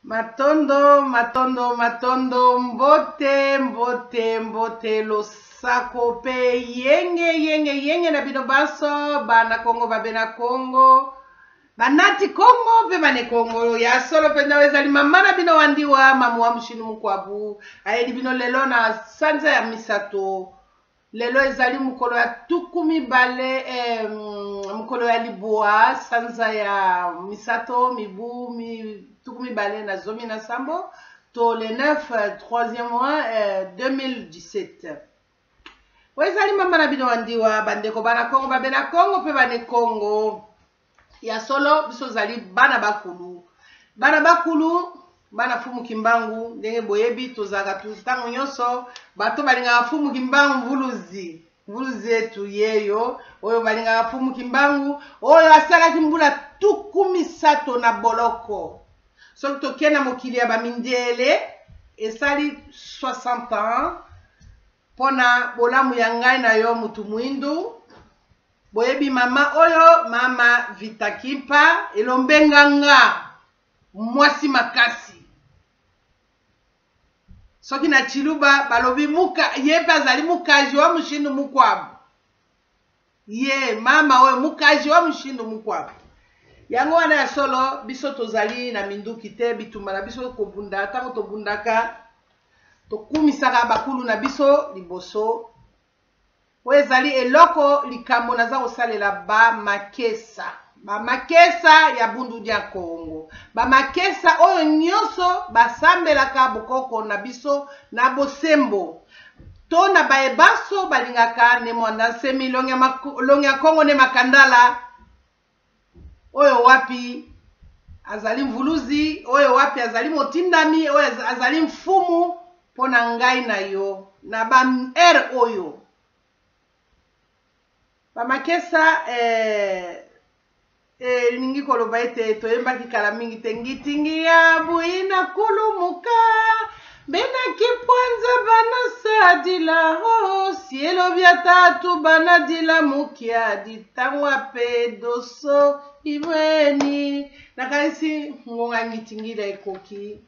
Matondo, matondo, matondo, mbote, mbote, mbote, losako pe yenge, yenge, yenge na bino banso, bana Kongo, babena Kongo, banati Kongo pe bane Kongo. Ya solo mpenza oyo ezali mama na bino wa ndiwa, mamu wa mushinu mukwabu, ayeli bino lelo na sanza ya misato. Lelo ezali mokolo ya tuku mibale eh, mokolo ya libwa sanza ya misato mibu mi, 2017 to le 9 3e mois eh, 2017. Oyo ezali mama na bino wa ndiwa, bandeko bana Kongo, babena Kongo mpe bane Kongo. Ya solo biso ozali bana bakulu, bana bakulu, bana Fumu Kimbangu. Ndenge boyebi tozalaka ntango nyonso bato balingaka Fumu Kimbangu, mvuluzi, mvuluzi yetu yeyo oyo balingaka Fumu Kimbangu, oyo asalaki mbula 30 na boloko. Soki tokei na mokili ya bamindele esali 60 ans mpona bolamu ya ngai na yo mutu mwindu. Boyebi mama oyo, mama Vita Kimpa elombe nganga, mwasi makasi. Soki na Tshiluba balobi muka, ye mpe azali mukaji wa mushindu mukwabu. Ye mama oyo mukaji wa mushindu mukwabu. Yango wana ya solo biso tozali na minduki te, bitumba na biso kobunda, ntango tobundaka tokumisaka bakulu na biso liboso. Oyo ezali eloko likambo naza kosalela ba makesa, ba makesa ya Bundu dia Kongo, ba makesa oyo nyonso basambelaka bokoko na biso na bosembo to na baye banso balingaka ne Mwanda Nsemi longi ya Kongo ne Makandala, oyo wapi azali mvuluzi, oyo wapi azali motindami, oyo azali mfumu mpo na ngai na yo na ba ere oyo bamakesa. Elingi koloba ete toyembaki kala mingi te ngitingi ya buina kulumuka bena kipwanza bana sadila o sielo bya tatu bana dila mukia ditangwa pe doso imweni. Nakanisi ngonga ngitingila ekoki,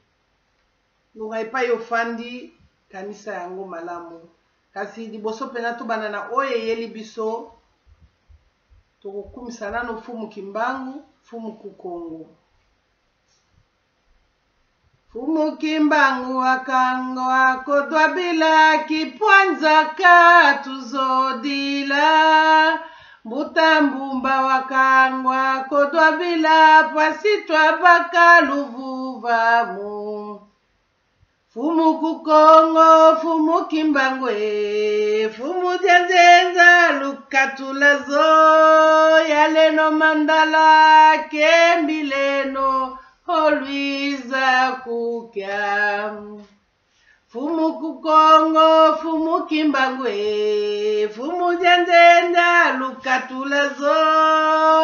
ngonga epai ofandi, kanisa yango malamu. Kasi liboso mpena tobanda na oyo eyeli biso, tokokumisa nano Fumu Kimbangu, Fumu Kukongo. Fumu Kimbangu akango akodwabila kipwanzaka tuzodila mbuta mbumba wakango akodwabila pwasi twabaka luvuvamu. Fumu Kukongo, Fumu Kimbangu, Fumu Dianzenza lukatulazo yaleno mandala kembileno olwiza kukya. Fumu Kukongo, Fumu Kimbangu, Fumu Dianzenza lukatulazo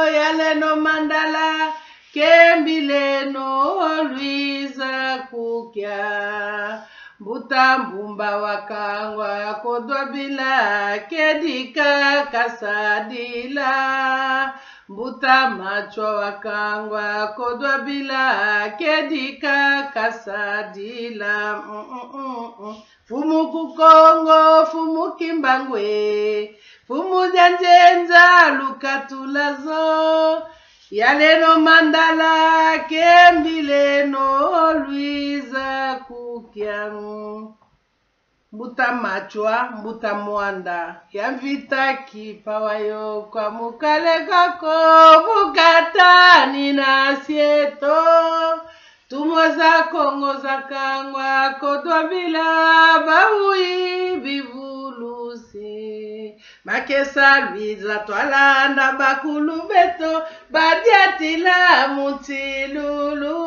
yaleno mandala kembileno olwiza kukya. Mbuta mbumba wakangwa kodwabila kedika kasadila mbuta machwa wakangwa kodwabila kedika kasadila. Fumu Kukongo, Fumu Kimbangu, Fumu Dianzenza lukatulazo yaleno mandala kembileno lwiza kukya. Mbuta machwa mbuta mwanda ya mvita kipawayo kwa mukale kako bukatani na sieto tumoza Kongo za kangwa kodwabila baui bivulusi makesa lwiza twalanda bakulu beto badiatila mutilulu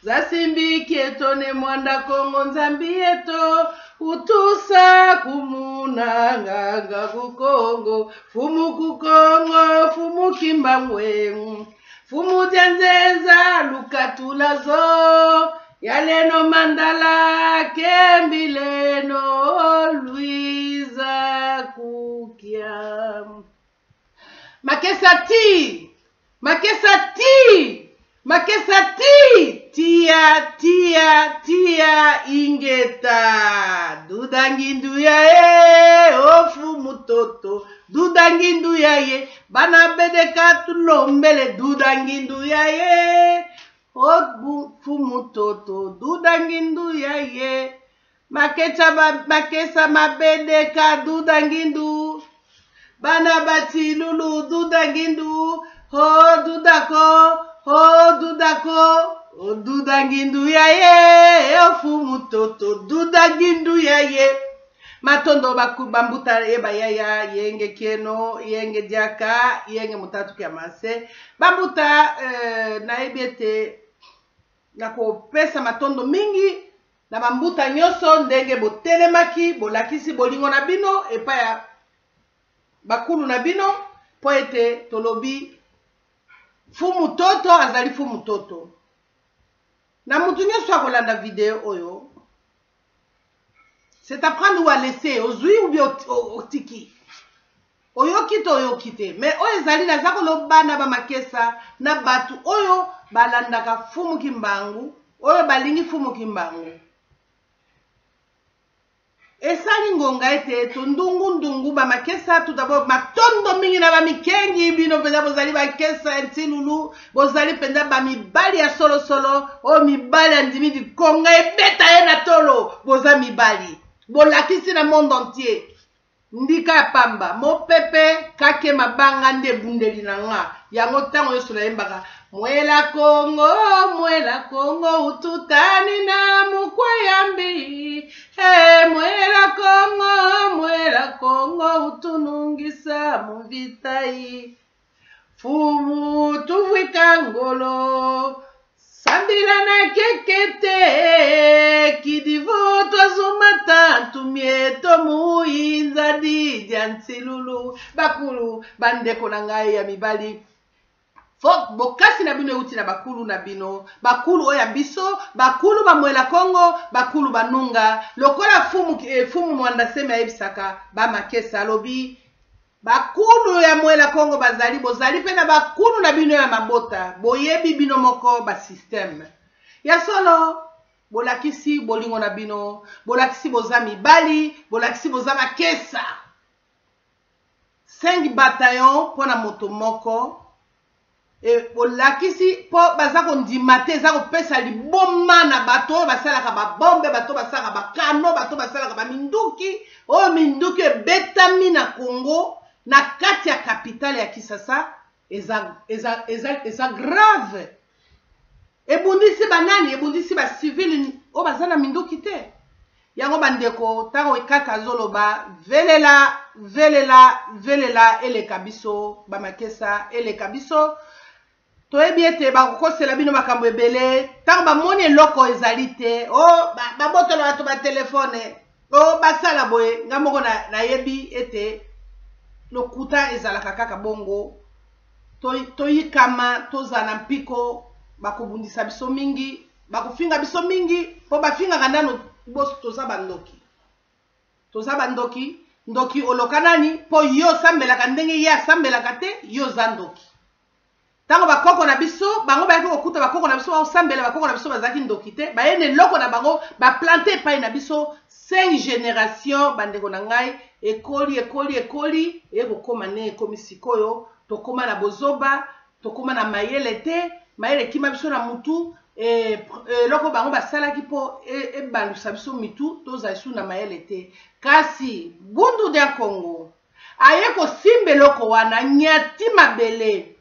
zasimbiki eto ne mwanda Kongo nzambi eto utusa kumunanganga kukongo. Fumu Kukongo, Fumu Kimbangu, Fumu Dianzenza lukatulazo yaleno mandala kembileno lwiza kukya. Makesa ti, makesa ti, makesa ti. Tia tia tia ingeta Duda ngindu ya ye ofu mutoto Duda ngindu ya ye bana bedeka tulombele Duda ngindu ya ye ofu mutoto Duda ngindu ya ye Makecha ba, makesa mabedeka Duda ngindu Bana batilulu Duda ngindu ho dudako ho dudako o duda ngindu ya ye ofu mutoto duda ngindu ya ye matondo bambuta ye bayaya yenge kieno yenge diaka yenge mutatu kia mase bambuta nayebi ete nakopesa matondo mingi na bambuta nyonso ndenge botelemaki bolakisi bolingo na bino epai ya bakulu na bino mpo ete tolobi fumu toto azali fumu toto na mutu nyonso akolanda video oyo c'est à prendre ou à laisser ozwi ou bien otiki oyoki to oyoki te mais oyo ezali naza koloba na bamakesa na bato oyo balandaka fumu kimbangu oyo balingi fumu kimbangu esali ngonga ete tondungundungu bamakesa tout d'abord matondo mingi na bamikengi bino mpenza bozali bakesa ya ntilulu bozali mpenza bamibali ya solosolo oyo mibali andimi likonga ebeta ye na tolo boza mibali bolakisi na monde entier ndika ya pamba mopepe kake mabanga nde ebundeli na nga yango ntango nyonso nayembaka mwela kongo mwela kongo ututani na mukweyambi hey, mwela kongo mwela kongo utunungisa muvitai fumu tuvwika ngolo sambila na kekete kidivu twazumata ntumieto muinza didya nsilulu bakulu bandeko na ngai ya mibali fo bokasi na bino euti na bakulu na bino bakulu oyo ya biso bakulu bamwela kongo bakulu banunga lokola fumu, fumu mwanda semi ayebisaka bamakesa alobi bakulu ya mwela kongo bazali bozali mpe na bakulu na bino ya mabota boyebi bino moko basysteme ya solo bolakisi bolingo na bino bolakisi boza mibali bolakisi boza bakesa 5 bataillon mpona moto moko bolakisi mpo baza kondima te eza kopesa liboma na bato oyo basalaka babombe bato basalaka bakano bato basalaka baminduki oyo minduki ebetami na Congo na kati ya capitale ya Kinshasa eza, eza, eza, eza grave ebundisi banani ebundisi bacivile oyo baza na minduki te yango bandeko ntango kaka azoloba velela velela velela eleka biso bamakesa eleka biso toyebi ete bakokosela bino makambo ebele ntango bamoni eloko ezali te o babotola bato batelefone o basala boye nga moko nayebi ete lokuta ezalaka kaka bongo toyikama tozala na mpiko bakobundisa biso mingi bakofinga biso mingi mpo bafingaka nano boso toza bandoki toza bandoki ndoki oloka nani mpo yo osambelaka ndenge ye asambelaka te yo oza ndoki ntango bakoko na biso bango bayaki kokuta bakoko na biso baosambela bakoko na biso bazalaki ndoki te baye na eloko na bango baplante epai na biso 5 génération bandeko na ngai ekoli ekoli ekoli eye kokóma ndenge ekomi sikoyo tokóma na bozoba tokóma na mayele te mayele ekima biso na mutu eloko bango basalaki mpo ebalusa biso mitu tozala lisusu na mayele te kasi bundu dia Kongo aye kosimba eloko wana nyati mabele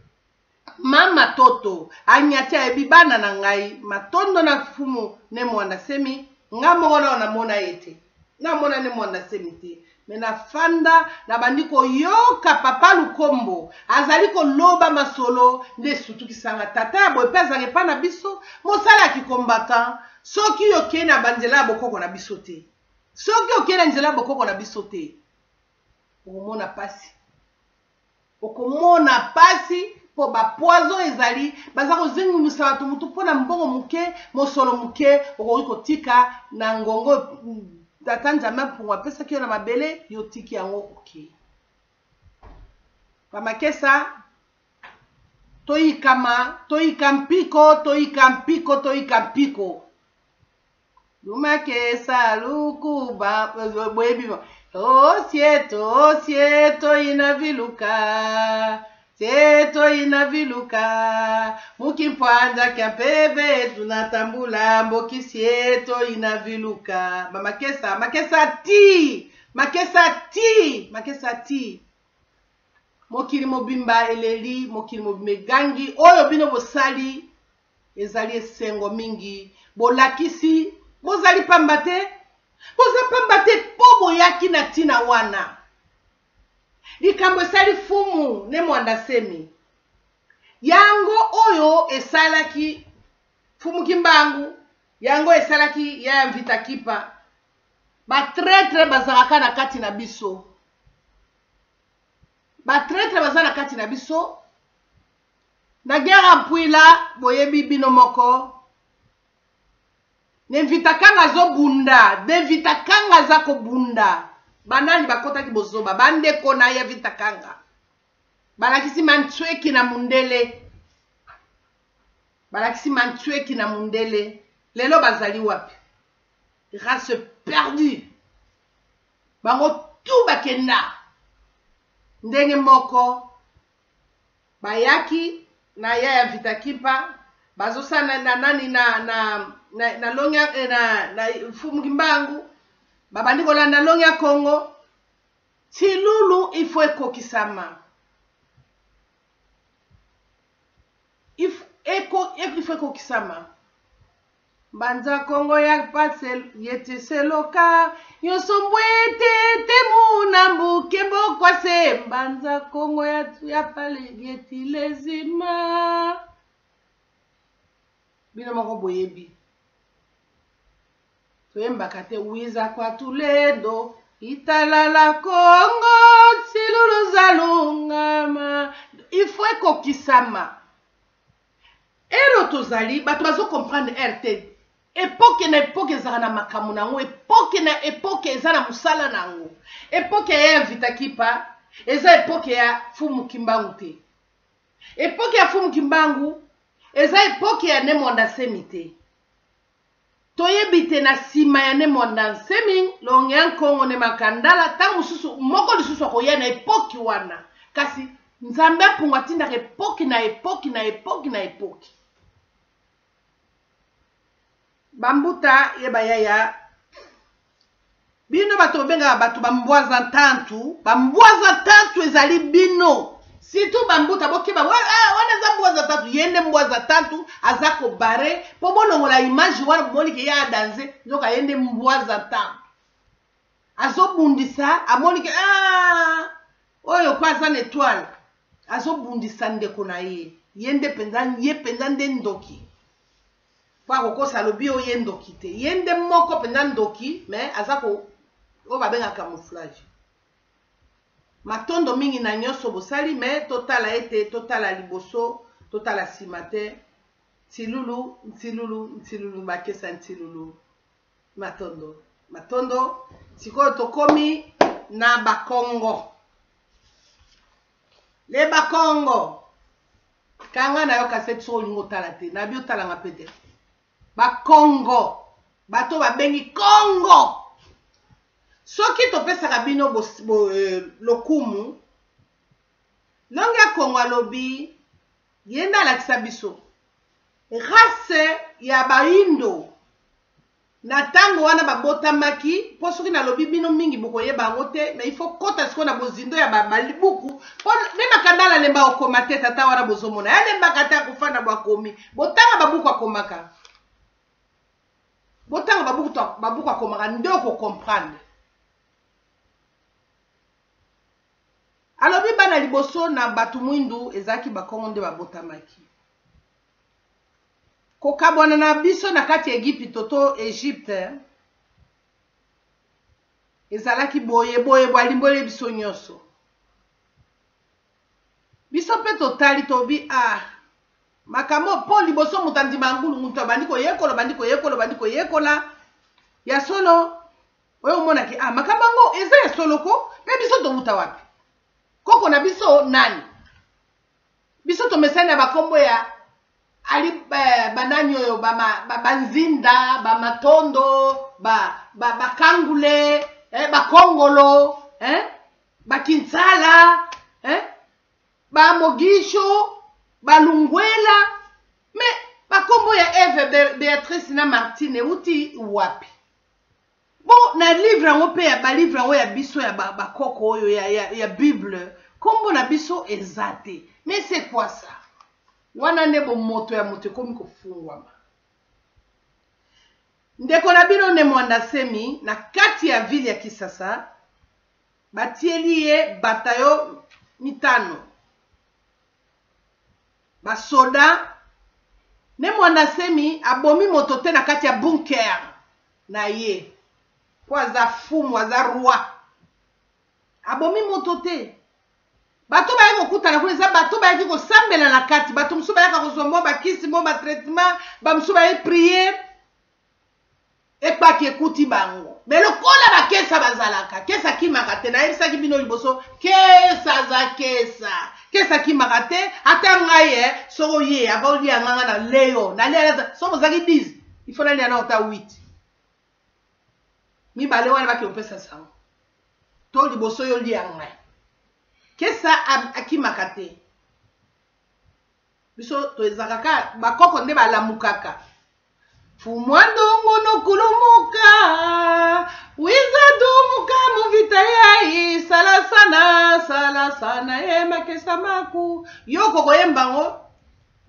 mama toto anyati ayebi bana na ngai matondo na fumu ne mwanda semi nga moko nao namona ye te namona ne mwanda semi te me nafanda nabandi koyoka papa Lukombo azali koloba masolo nde esutukisanga tata ya boye mpe azalaka epai na biso mosala ya kicombattant soki okei na banzela ya bokoko na biso te soki okei na nzela ya bokoko na biso te okomona pasi okomona pasi mpo bapoison ezali baza kozingumisa bato motu mpona mbongo moke mosolo moke okoki kotika na ngongo tata nzambe mpungu apesaki yo na mabele yo tiki yango okei bamakesa. Toyikama, toyika mpiko, toyika mpiko, toyika mpiko. Lumakesa lukuba boyebi osie tosie toyina viluka sie toyina viluka mukimpwanza kya mpeve tunatambula mboki sie toyina viluka bamakesa makesa ti makesa ti makesa ti mokili mobimba eleli mokili mobimba egangi oyo bino bosali Ezali esengo mingi bolakisi bozali pamba te, boza pamba te po boyaki na tina wana. Likambo esali Fumu ne Mwanda Semi yango oyo esalaki Fumu Kimbangu, yango esalaki Yaya Mvita Kipa. Ba traitre bazalaka na kati na biso, ba traitre baza na kati na biso. Na guerre ya Mpuila boyebi bino moko ne Vita Kanga azobunda de Vita Kanga aza kobunda banani bakotaki bozoba bandeko na ya Vita Kanga balakisi mantsweki na mundele balakisi mantsweki na mundele lelo bazali wapi race perdue bango tout bakenda ndenge moko Bayaki na yaya Vita Kimpa bazosala na nani na na na na longia eh, na na Mfumu Kimbangu babandi kolanda longia Congo Tshilulu il faut ekokisama il faut eko il faut ekokisama Mbanza Kongo ya pase yeti seloka nyonso mbwete te muna mbuke mbokwase Mbanza Kongo ya ya pale yeti lezima bino moko boyebi toyembaka te wiza kwa tulendo italala Kongo tsilulu zalungama il faut ekokisama Ero tozali bato bazo comprendre heure te epoque na epoque ezalaka na makambo na yango epoque na epoque eza na mosala na yango epoque ya ya Vita Kipa eza epoque ya Fumu Kimbangu te epoque ya Fumu Kimbangu eza epoque ya Ne Mwanda Nsemi te Toyebi te na nsima ya Ne Mwanda Nsemi, Longe ya Nkongo ne Makandala, ntango mosusu moko lisusu akoya na epoki wana. Kasi Nzambe Mpungu atindaka epoki na epoki na epoki na epoki. Bambuta ye bayaya Bino bato bobengaka bato ba mbwaza ntantu, ba mbwaza ntantu ezali bino. Surtout ba mbuta bokeba wana eza mbwaza ntantu, ye nde mbwaza ntantu aza kobare mpo bolongola image wana bomoni ke ye adanze, nzoka ye nde mbwaza ntantu azobundisa, amoni ke ah, oyo ko aza na etoile, azobundisa ndeko na ye, ye nde mpenza, ye mpenza nde ndoki. Po akokosa alobi oyo ye ndoki te ye nde moko mpenza ndoki mais aza ko oyo babengaka camouflage matondo mingi na nyonso bosali mais totala ete totala liboso totala nsima te ntilulu ntilulu ntilulu bakesa ntilulu matondo matondo sikoyo tokomi na bakongo le bakongo Kanga na yo cassette soki olingi otala te nabi otala nga pe te. Ba Congo bato babengi Congo soki topesaka bino bo, bo, eh, lokumu longi ya Congo alobi ye nde alakisa biso race ya baindo Na tango wana babotamaki, po soki nalobi bino mingi bokoyeba yango te, mais il faut kota sikoyo na bozindo ya ba buku, po ne Makandala alemba kokoma te, tata wana bozomona ye alembaka te, akofanda bo akomi, botanga ba buku akomaka, botanga ba buku ba buku akomaka nde oko comprendre. Alobi bana liboso na batu mwindu ezalaki bakongo nde babotamaki. Kokabwana na biso na kati ya Egipito to Egypte ezalaki boye boye bo alimboli biso nyonso. Biso mpe totali tobi ah makambo mpo liboso moto andima ngulu moto abandi koyekola bandi koyekola bandi koyekola ya solo oyo omonaki ah makambo yango eza ya solo ko mpe biso towuta wapi koko na biso nani? Biso tomesani na bakombo ya ali eh, banani oyo banzinda, ba, bamatondo, bakangule, ba, eh, bakongolo, eh, bakinsala, eh, bamogisho, balungwela. Me bakombo ya Eve, Beatrice na Martine euti wapi? Bon, na livre yango mpe ya balivre yango ya biso ya bakoko ba oyo ya, ya, ya Bible, kombo na biso eza te. Mais c'est quoi ça? Wana nde bomoto ya moto ekomi kofungwama. Ndeko na bino Ne Mwanda Semi na kati ya ville ya Kisasa batieli ye batayo mitano basoda. Ne Mwanda Semi abomi moto te na kati ya bunker na ye, po aza fumu, aza roi, abomi moto te. Bato bayaki kokutana kuna eza bato bayaki kosambela na kati, bato mosusu bayaka kozwa mwa bakisi, mwa batraitement, bamosusu baye priere, ekpaki ekuti bango. Me lokola bakesa bazalaka, kesa akimaka te. Nayebisaki bino liboso, kesa aza kesa, kesa akimaka te. Ata ngai e soki oye ava olia nga, nga na leyo nalia. Soki ozalaki 10, il faut nalia na ota 8, mibale wana bake kopesa sango to liboso yo lia ngai. Kesa akimaka te. Biso toezaka kaka bakoko nde balamukaka. Fumwa ndongo nokulumuka wiza dumuka muvita yai sala sana sala sana ye makesa maku. Yo kokoyemba yango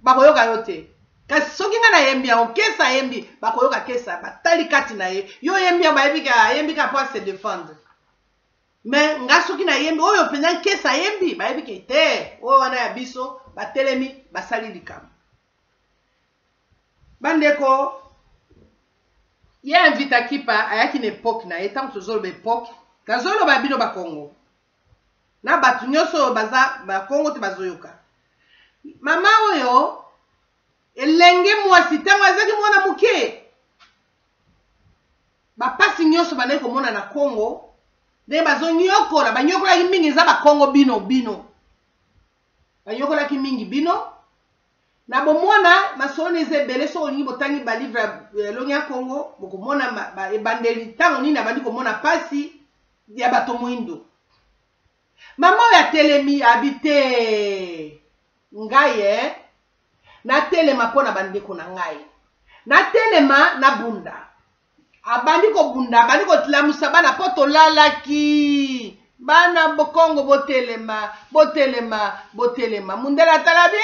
bakoyoka yo te, kasi soki ngai nayembi yango, kesa ayembi, bakoyoka kesa, batali kati na ye. Yo oyembi yango, bayebi ka ayembi kaka po ase défendre. Me nga soki nayembi oyo mpenza nkesa ayembi, bayebi ke te oyo wana ya biso, batelemi basali likambo. Bandeko, ye invita kipa ayaki na epoke na ye. Ntango tozoloba epoke, nazoloba bino bakongo na bato nyonso oyo baza bakongo te bazoyoka. Mama oyo elenge mwasi, ntango azalaki mwana moke, bapasi nyonso bandaki komona na Kongo, ndenge bazonyokola, banyokolaki mingi eza bakongo. Bino bino banyokolaki mingi bino na bomwana. Masolo eza ebele. Soki olingi, botangi balivre ya elongi ya Kongo, bokomona ebandeli ntango nini abandi komona pasi ya bato mwindo. Mama oyo atelemi, abi te, ngai e natelema mpo na bandeko na ngai, natelema, nabunda. Abandi kobunda, abandi kotlamusa bana mpo tolalaki. Bana bokongo, botelema, botelema, botelema. Mundele atala bi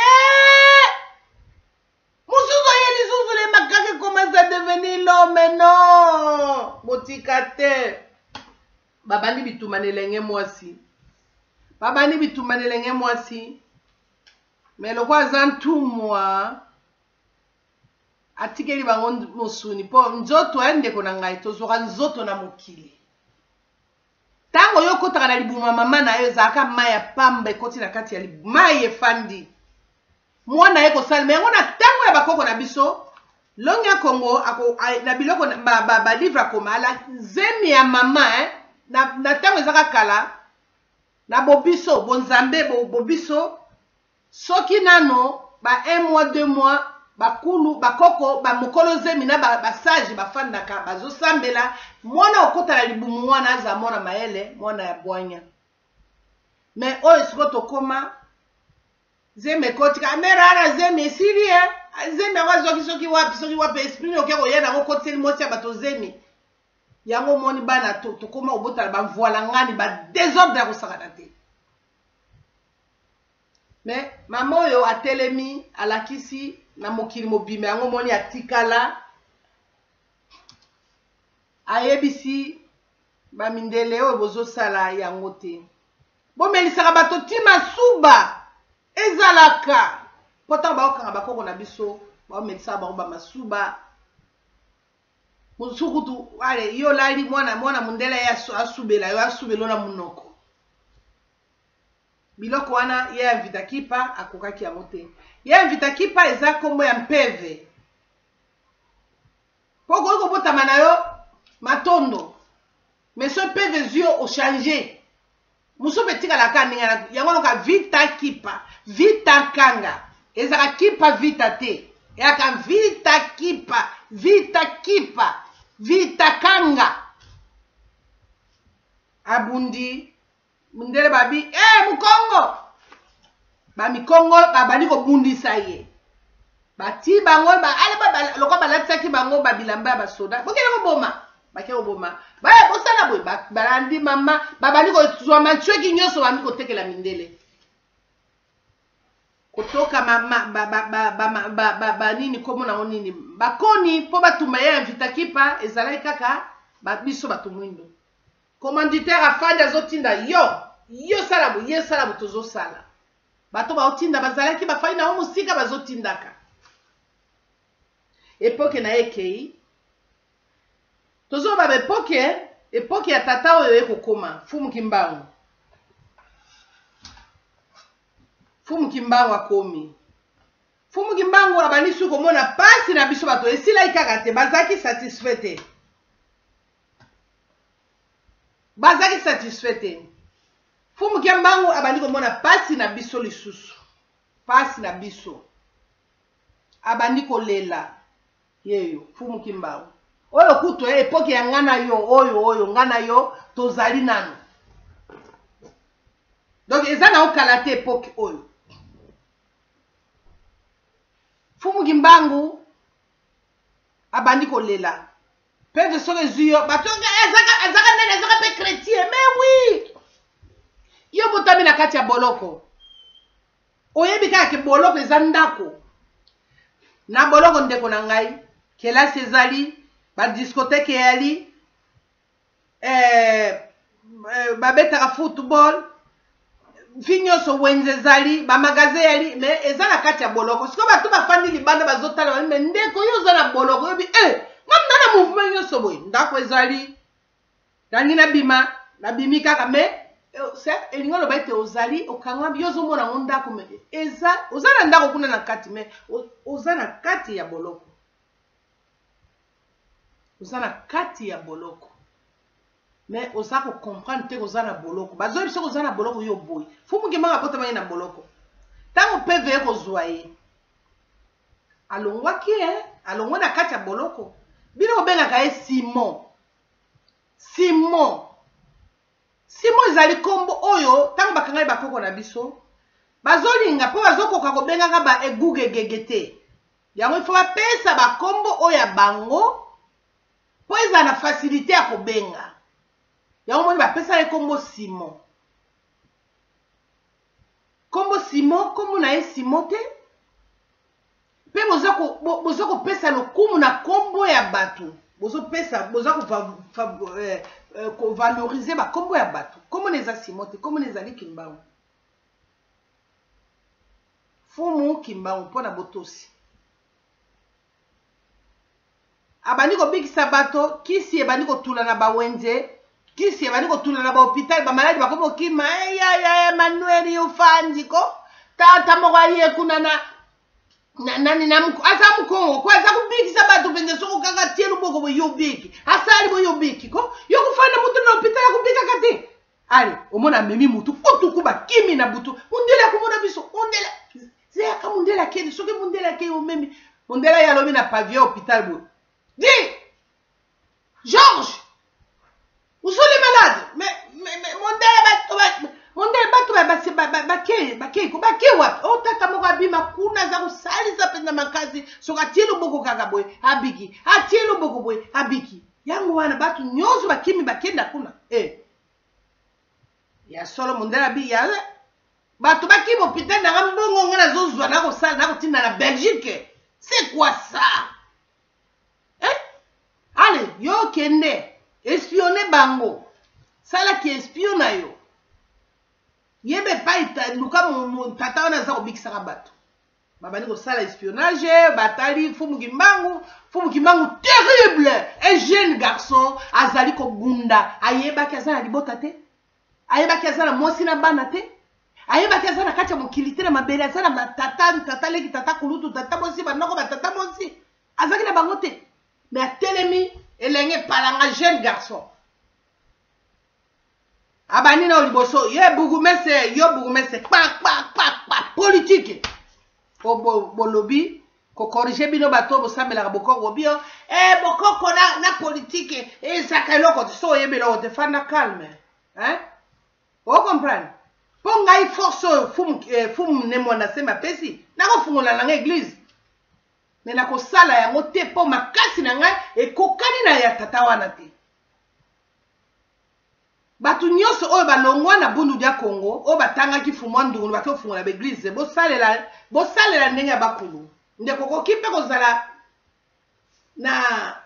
mosusu oye lisusu, le macaque commence à devenir l'homme. Non, botika te. Babandi bitumba na elenge mwasi, babandi bitumba na elenge mwasi. Me lokola aza ntumwa, atikeli bango mosuni mpo nzoto ya ndeko na ngai. Tozwaka nzoto na mokili. Ntango yo okotaka na libuma mama na yo, ezalaka mai ya pamba ekoti na kati ya mai, efandi, mwana ye kosalema yango. Na ntango ya bakoko na biso, longi ya Kongo ako, na biloko balivre ba, ba akoma ala zemi ya mama, eh, na ntango ezaka kala na bobiso bonzambe bobiso, soki nano ba 1 mois, 2 mois, bakulu bakoko bamokolo zemi na basage bafandaka, bazosambela mwana okota na libumu wana aza mwana mayele, mwana ya bwanya. Me oyo sikoyo tokoma, zemi ekotika mere ana, zemi esili e zemi yango azwaki soki wapi, soki wapi, esprit oke koya nango, okotiseli mwasi ya bato zemi yango. Omoni bana tokoma kobotala bamvoila ngani, badésordre ya kosakana te. Me mama oyo atelemi, alakisi na mokili mobimba yango. Omoni, atikala, ayebisi bamindele oyo bozosala yango te, bomelisaka bato ti masuba ezalaka, mpo ntango baokanga bakoko na biso, baomelisaka bango bamasuba mosusu kutu. Ale yo olali, mwana mwana mondele ye asubela yo, asubela yo na monoko. Biloko wana ye Mvita Kipa akokaki yango te. Ye Mvita Kipa eza nkombo ya mpeve, mpo okoki kobotama na yo Matondo, mais so mpeve ezwi yo, ochange. Mosusu etikalaka ndenge na yango loka vita kipa vita nkanga ezalaka kipa vita te, eyaka vita kipa vita kipa vita kanga. Abundi mundele babi eh mukongo, bamikongo babandi kobundisa ye, bati bango ba, lokola balatisaki bango babilamba ya basoda, bokende koboma, bake koboma, baya bosala boye, balandi mama, babandi kozwa mantsweki nyonso, babandi kotekela mindele, kotoka banini kombo nango nini, bakoni mpo batumba ye ya vita kipa. Ezalaki kaka biso bato mwindo. Commanditaire afandi azotinda yo, yo sala boye, ye sala boye, tozosala. Bato baotinda bazalaki bafandi nango mosika, bazotindaka. Epoke na ye ekei, tozoloba baepoke, epoke ya tata oyo ekokoma Fumu Kimbangu. Fumu Kimbangu akomi. Fumu Kimbangu abandi su komona pasi na biso bato esilaki kaka te, bazalaki satisfait te, bazalaki satisfait te. Fumu Kimbangu abandi komona pasi na biso lisusu, pasi na biso, abandi kolela yeyo. Fumu Kimbangu oyo kutu epoke ya nga na yo, oyo oyo nga na yo tozali nano, donc eza na okala te. Epoke oyo Fumu Kimbangu abandi kolela mpe soki ezwi yo bato azaka nani, azaka mpe chrétien. Mais oui, yo botami na kati ya boloko, oyebi kaka ke boloko eza ndako. Na boloko, ndeko na ngai, kelasi ezali, badiscothèque eyali, babetaka football, vi nyonso, wenze ezali, bamagasin eyali, mais eza na kati ya boloko. Sikoyo bato bafandi libanda bazotala babi: "Mais ndeko, yo oza na boloko, oyebi ngam na na mouvement nyonso boye, ndako ezali, nangi nabima, nabimi kaka." Mais elingi oloba ete ozali okangami, yo ozomona yango ndako, mais eza oza na ndako kuna na kati, mais oza na kati ya boloko, oza na kati ya boloko, mais oza kocomprendre te koza na boloko. Bazoyebi soki oza na boloko, yo boye. Fumu Kimbangu abotamaki na boloko. Ntango peve kozwa ye, alongwaki ye, alongwe na kati ya boloko. Bino bobengaka ye Simon. Simon, Simon ezali nkombo oyo ntango bakangaki bakoko na biso, bazolinga mpo bazokoka kobengaka ba egugegege te. Yango ifo bapesa bakombo oyo ya bango mpo ezala na facilité ya kobenga yango. Moni bapesa ye nkombo Simon, nkombo Simon, nkombo na ye Simon te. Mpe boza kopesa lokumu na nkombo ya bato, bozopesa, boza kovaloriser bakombo ya bato. Nkombo na eza Simon te, nkombo na ezali Kimbangu, Fumu Kimbangu. Mpo na botosi, abandi kobikisa bato. Kisi ebandi kotula na bawenze, kisi ebandi kotula na bahôpital, bamaladi bakomi kokima. Eyaya Emmanuel yofandi ko tata moko aye kuna na nani na aza mokongo ko aza kobikisa bato mpenza. Soko kaka tie loboko boye, yo biki, asali boye, yo biki ko yo kofanda motu na hôpital akobikaka te. Ale omona amemi mutu kutuku, bakimi na butu. Mundele akomona biso, mundele zeyaka, mundele akende. Soki mundele akei, omemi mundele aye, alobi na pavillon hôpital boye: "Di Georges, où sont les malades?" Mais mondele, bato mondele, bato bakei, bakei ko bakei wapi? O tata moko abima kuna, aza kosalisa mpenza makasi. Soki atie loboko kaka boye, abiki, atie loboko boye, abiki. Yango wana bato nyonso bakimi, bakenda kuna. Ya solo, mondele abi ya bato bakimi hôpital nanga. Mbongo nga nazozwa, nakosala, nakotinda na Belgique. C'est quoi ça, eh? Ale yo okende espionne bango, salaki espion na yo, yeba epai, luka tata wana aza kobikisaka bato. Babandi kosala espionnage, batali Fumu Kimbangu. Fumu Kimbangu terrible, un jeune garçon azali kobunda. Ayebaki aza na libota te, ayebaki aza na mwasi na bana te, ayebaki aza na kati ya mokili te, na mabele aza na batata, tata leki, tata kulutu, tata mwasi, banoko, batata mwasi, azalaki na bango te. Mais atelemi elenge palanga, jeune garçon. Abandi na liboso ye bourgmestre, yo bourgmestre, kpa kpa kpa kpa politique. Po bolobi ko corriger bino bato bosambelaka bokoko bio eh bokoko na, na politique ezaka eloko te. So oyebi eloko te, fanda calme hein, o comprendre? Mpo ngai force oyo fumu, fumu ne mwana semba apesi, nakofungola nanga église, me nakosala yango te mpo makasi na ngai ekokani na ya tata wana te. Bato nyonso oyo balongwa na Bundu dia Congo, oyo batangaki Fumwa Ndungulu, bake kofungola baeglise, bosalela, bosalela ndenge ya bakulu. Ndeko okoki mpe kozala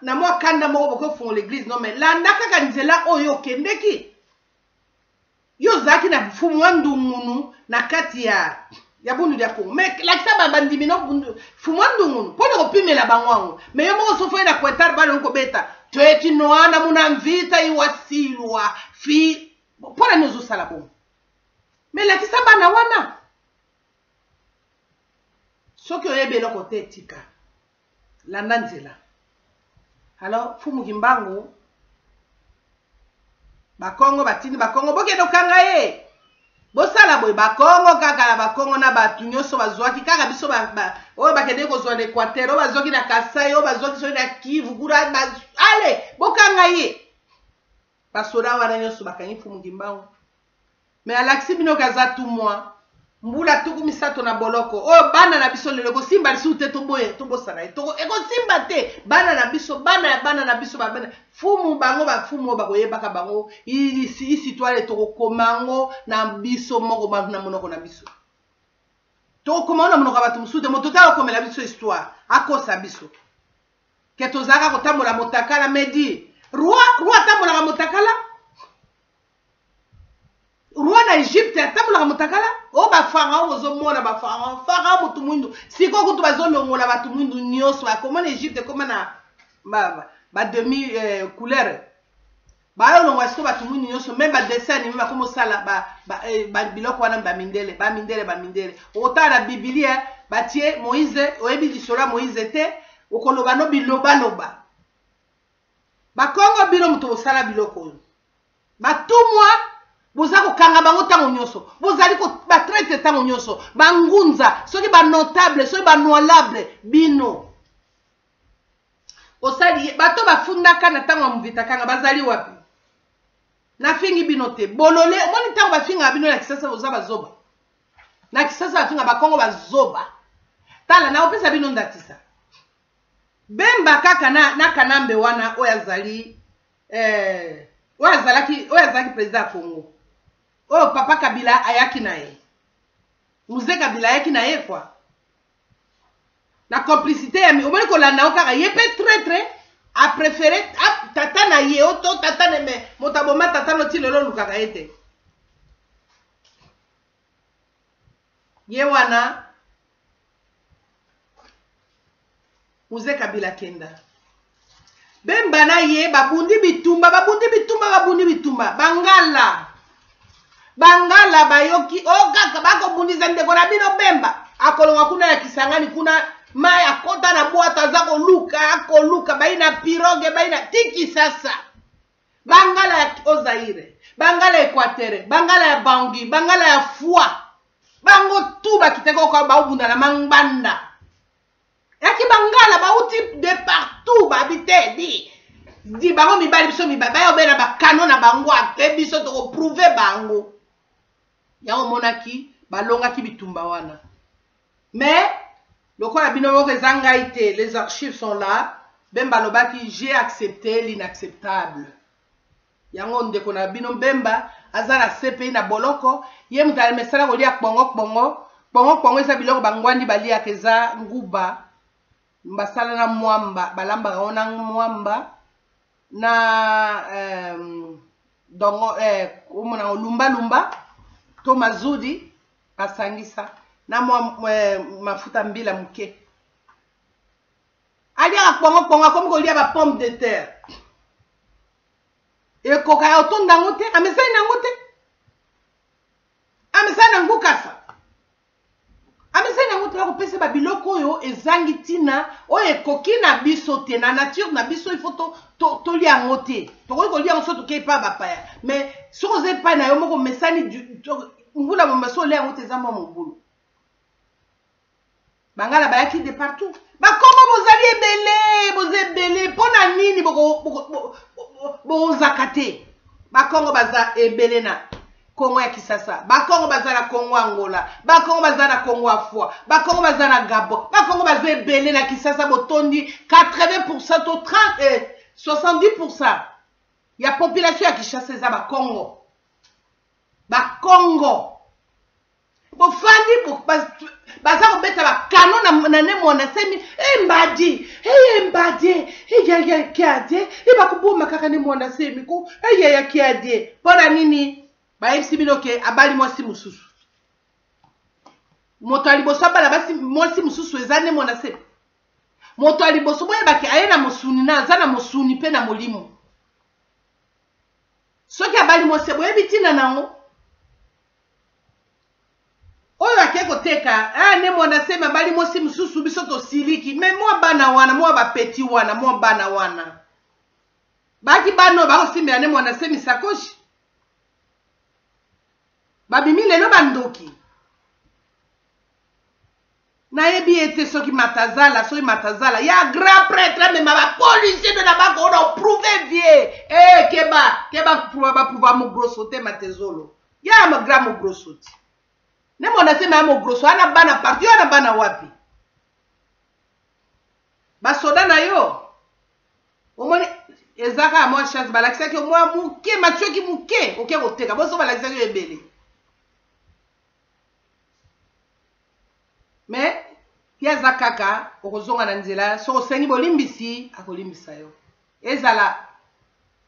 na mwa kanda moko, bokoki kofungola eglise no, mais landa kaka nzela oyo okendeki. Yo ozalaki na Fumwa Ndungulu na kati ya Bundu dia Congo, mais lakisa ba bandimi no Bundu Fumwa Ndungulu mpo na kopimela bango yango. Mais yo moko sofoye na Quetar bana kobeta tweti nwana muna mvita iwasilwa fi, mpo na nini ozosala bongo? Mais lakisa bana wana. Soki oyebi eloko te, tika, landa nzela. Alors Fumu Kimbangu, bakongo batindi bakongo bokende okanga ye, bosala boye. Bakongo kaka na bakongo na bato nyonso bazwaki kaka biso oyo bakendeki kozwa na Équateur, oyo bazwaki na Kasai, oyo bazwaki soki na Kivu kuna, ale bokanga ye. Basoda wana nyonso bakangi Fumu Kimbangu, me alakisi bino ke aza tumwa mbula 30 na boloko. Oyo bana na biso lelo ekosimba lisusu te, toboye tobosana ye, ekosimba te. Bana na biso, bana ya bana na biso, babana fumu bango, bafumu oyo bakoyebaka bango isitwale, tokokoma yango na biso moko na monoko na biso, tokokoma yango na monoko ya bato mosusu te. Moto te akokomela biso histoire, akosa biso ke tozalaka kotambola motakala. Medi roi atambolaka motakala, roi na Egypte atambolaka motakala. Oyo bafarao, bozomona bafarao, farao motu mwindu. Sikoyo kutu bazolongola bato mwindu nyonso, bakoma na Egypte ekoma na bademi couleur, bayolongola sikoyo bato mwindu nyonso. Même badessin animé bakoma osala biloko wana, bamindele, bamindele, bamindele. Okotala na Bibilia batie Moïse, oyebi lisolo ya Moïse te, okoloba no bilobaloba. Bakongo bino moto bosala biloko oyo, batumwa boza kokanga bango ntango nyonso, bozali batraite ntango nyonso, bangunza soki banotable, soki banoilable, bino osali bato bafundaka na ntango ya Mvitakanga bazali wapi? Nafingi bino te, bolole. Omoni ntango bafingaka bino na Kisasa, boza bazoba. Na Kisasa bafinga bakongo bazoba. Tala, naopesa bino ndakisa Bemba kaka na Kanambe wana oyo azali oyo azalaki président ya Congo, oyo papa Kabila ayaki na ye, Mzee Kabila ayaki na ye kwa na complicité ya omoni kolanda yo kaka ye mpe traître, apréféré tata na ye oto tata na me moto aboma tata no ti lelo olukaka ye te. Ye wana Mzee Kabila kenda Bemba na ye babundi bitumba, babundi bitumba, babundi bitumba. Bangala, bangala bayoki o kaka bakobundisa ndeko na bino Bemba, akolonga kuna na Kisangani kuna mai, akota na bwato, aza koluka, akoluka bai na pirogue, bai na ti Kisasa. Bangala ya Ozaire, bangala ya Équateur, bangala ya Bangui, bangala ya Foi, bango tu bakitaki oka baobunda na mangbanda. Yaki bangala bauti de partout, babi te di di bango mibali, biso mibali baya obela bakano na bango ate biso tokoprouve bango. Yango omonaki balongaki bitumba wana. Mais lokola bino moko eza ngai te, les archives sont là. Bemba alobaki j'ai accepté l'inacceptable. Yango ndeko na bino Bemba aza na CPI na boloko, ye moto amesala kolia kpongo kpongo kpongo kpongo. Eza biloko bangwandi baliaka, eza nguba basala na mwamba, balambaka ngo na mwamba na dongo, omona lumbalumba to mazudi, basangisa na mwa mafuta mbila moke. Aliaka kpongo kpongo, akomi kolia ba pomme de terre, ekoka ya otonda yango te, amesani na yango te, amesani na ngukasa, amesani na yango te. toya kopesa babiloko oyo ezangi ntina, oyo ekoki na biso te, na nature na biso. Il faut tolia yango te. Tokoki kolia yango soki tokei epai bapaya, mais soki oza epai na yo moko, mesani mbula mobimba, so olia yango te, eza mwa mobulu. Bangala bayaki de partout. Bakongo bozali ebele, boza ebele. Mpo na nini bozaka te? Bakongo baza ebele na Kongo ya Kisasa, Bakongo baza na Kongo Angola, Bakongo baza na Kongo Afua, Bakongo baza na Gabon, Bakongo baza ebele na Kisasa. Botondi 80% to 30, 70% ya population ya Kinshasa eza Bakongo. Bakongo bofandi, baza kobeta bakano na Ne Muanda Nsemi. E mbadi, eye mbadi, eyaya kiadie, e bakoboma kaka Ne Muanda Nsemi ko, eyaya kiadie. Mpo na nini? Bayebisi bino ke abali mwasi mosusu. Moto ya liboso abala basi mwasi mosusu eza Ne Muanda Nsemi. Moto ya liboso, boyebake aye na mosuni, na aza na mosuni mpe na molimo. Soki abali mwasi, boyebi ntina nango oyo ake koteka. Ah, Ne Muanda Nsemi abali mwasi mosusu, biso tosiliki. Me mwa bana wana, mwa bapeti wana, mwa bana wana baki, bana oyo bakosimbela Ne Muanda Nsemi sakoshi, babimi lelo bandoki. Nayebi ye te soki Matazala, soki Matazala ya grand prêtre amema bapolisier nde na bakona oprouve vie. E keba, keba, baprouva mogroso te. Matezolo ya grand mogroso ti Ne Muanda Nsemi ya mogroso ana bana parti oyo, ana bana wapi? Basoda na yo, omoni, eza kaka mwa chance. Balakisaki yo mwa moke, matioki moke, oke koteka boso. Balakisaki yo ebele, mais ye aza kaka. Okozonga na nzela soki osengi bolimbisi, akolimbisa yo. Ezala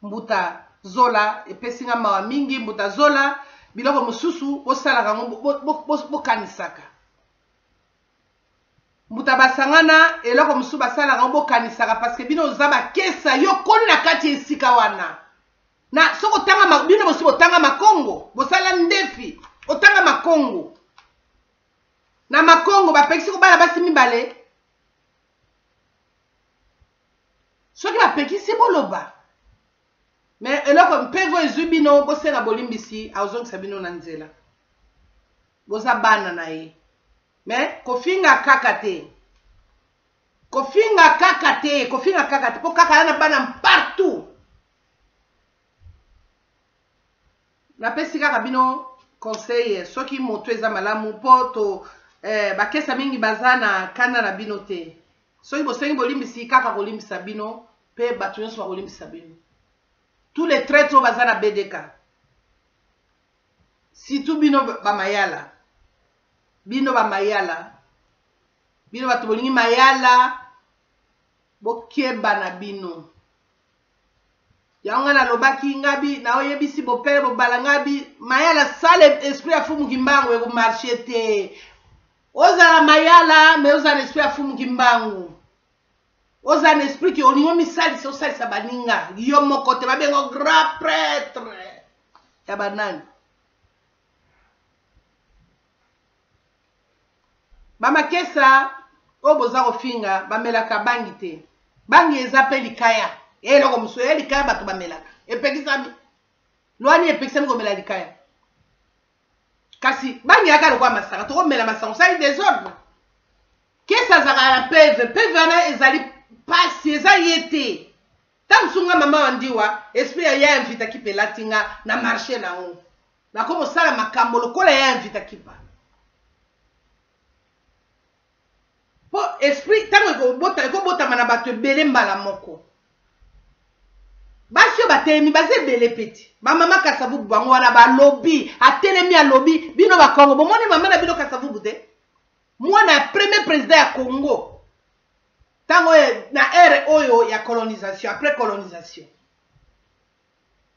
mbuta Zola, epesi nga mawa mingi. Mbuta Zola, biloko mosusu bosalaka yango, bokanisaka. Mbuta basangana, eloko mosusu basalaka yango, bokanisaka, parce que bino oza bakesa yo koli na kati ya esika wana. Na soki otanga, bino mosusu botanga makongo, bosala ndefi, otanga makongo. Na makongo bapekisi kobala basi mibale. Soki bapekisi, boloba. Me eloko mpevo ezwi bino, bosenga bolimbisi, azongisa bino na nzela. Boza bana na ye. Me kofinga kaka te, kofinga kaka te, kofinga kaka te, mpo kaka ya na bana partout. Napesi kaka bino conseil, soki moto eza malamu, mpo to bakesa mingi baza na kanda na bino te. Soki bosengi bolimbisi, kaka kolimbisa bino, mpe bato nyonso bakolimbisa bino. Tous les traîtres oyo baza na BDK, surtout bino bamayala, bino bamayala, bino bato bolingi mayala, bokeba na bino. Yango ngai nalobaki, ngabi naoyebisi bopele bobala ngabi mayala sale. Esprit ya Fumu Kimbangu ekomarche te. Ozala mayala, me ozala na esprit ya Fumu Kimbangu, ozala na esprit ke olingi omisalisa, osalisa baninga, yo moko te. Babengo grand prêtre ya banani? Bamakesa oyo boza kofinga bamelaka bangi te. Bangi eza mpe likaya, eloko mosusu ya likaya bato bamelaka epekisami. Lwani epekisami komela likaya, kasi bangi yaka lokola masanga. Tokomela masanga, osali désordre. Kesi azalaka na peve, peve wana ezali pasi, eza ye te. Ntango mosusu nga mama wa ndiwa, esprit ya ya Mvita Kipa elati nga na marché nango, nakomosala makambo lokola ya Mvita Kipa, mpo esprit ntango ekobotama na bato ebele mbala moko. Basi oyo batelemi baza ebele peti. Bamama Kasavubu bango wana balobi, atelemi alobi. Bino Bakongo bomoni mama na bino Kasavubu te, mwana ya premier président ya Congo ntango na ère oyo ya colonisation, après colonisation,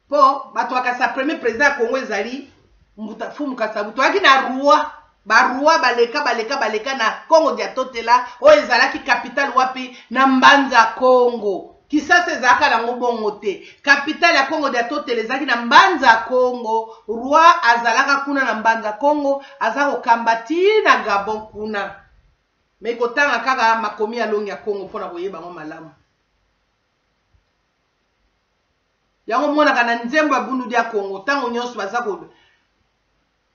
mpo bato bakasa premier président ya Congo ezali mbuta Fumu Kasavubu. Toyaki na roi, baroi baleka, baleka, baleka na Congo dia Totela oyo ezalaki capitale wapi? Na Mbanza Congo. Kisasa ezalaka nango bongo te. Capitale ya Congo dia Totela ezalaki na Mbanza Congo. Roi azalaka kuna na Mbanza Congo, aza kokamba ti na Gabon kuna. Mais kotanga kaka makomi ya longi ya Kongo mpo na koyeba yango malamu. Yango omonaka na nzembo ya Bundu dia Kongo ntango nyonso baza ko